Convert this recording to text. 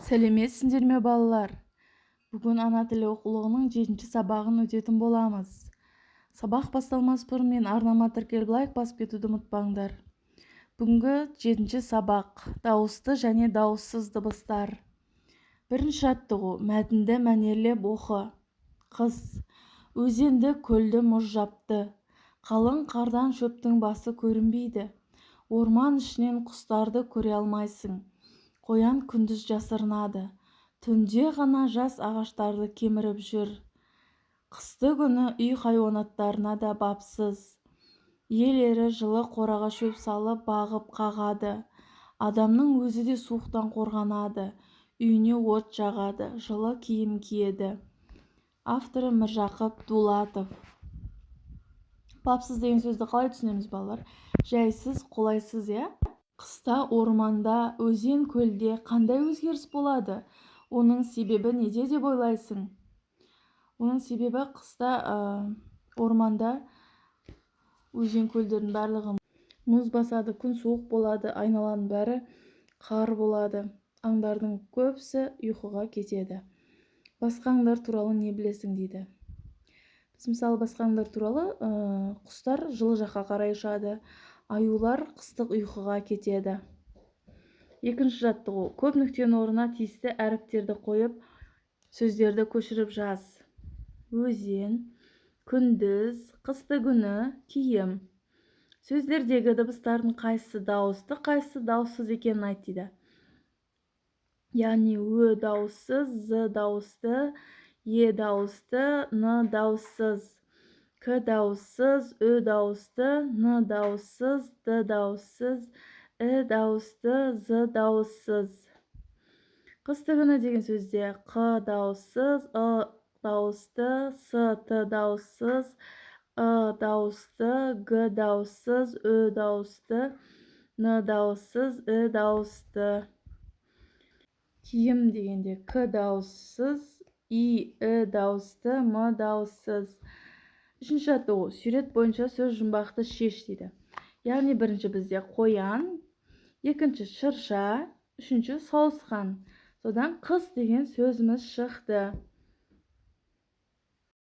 Сәлеметсіңдер ме, балалар! Бүгін ана тілі оқулығының жетінші сабағын өтетін боламыз. Сабақ басталмас бұрын мен арнама тіркеліп, лайк басып кетуді ұмытпаңдар. Бүгінгі жетінші сабақ: дауысты және дауыссыз дыбыстар. Бірінші жаттығу: мәтінді мәнерлеп оқы. Қыс. Өзенді, көлді мұз жапты. Қалың қардан шөптің басы көрінбейді. Орман ішінен құстарды көре алмайсың. Қоян күндіз жасырынады, түнде ғана жас ағаштарды кеміріп жүр. Қысты күні үй хайуанаттарына да бапсыз. Иелері жылы қораға шөп салып, бағып қағады. Адамның өзі де суықтан қорғанады: үйіне от жағады, жылы киім киеді. Авторы Міржақып Дулатов. Бапсыз деген сөзді қалай түсінеміз, балалар? Жайсыз, қолайсыз, иә. Қыста орманда, өзен, көлде қандай өзгеріс болады? Оның себебі неде деп ойлайсың? Оның себебі қыста орманда, өзен, көлдердің барлығы мұз басады, күн суық болады, айналаның бәрі қар болады. Аңдардың көбісі ұйқыға кетеді. Басқа аңдар туралы не білесің дейді. Біз, мысалы, басқа аңдар туралы: құстар жылы жаққа қарай ұшады, аюлар қыстық ұйқыға кетеді. Екінші жаттығу: көп нүктенің орнына тиісті әріптерді қойып, сөздерді көшіріп жаз. Өзен, күндіз, қысты күні, киім. Сөздердегі дыбыстардың қайсысы дауысты, қайсысы дауыссыз екенін айт дейді. Яғни ө дауыссыз, з дауысты, е дауысты, н дауыссыз, к дауыссыз, ү дауысты, н дауыссыз, д дауыссыз, і дауысты, з дауыссыз. Қысты күні деген сөзде қ дауыссыз, ы дауысты, с, т дауыссыз, ы дауысты, г дауыссыз, ү дауысты, н дауыссыз, і дауысты. Киім дегенде к дауыссыз, и, і дауысты, м дауыссыз. Үшінші жаттығу: сурет бойынша сөз жұмбақты шеш дейді. Яғни бірінші бізде қоян, екінші шырша, үшінші сауысқан. Содан қыс деген сөзіміз шықты.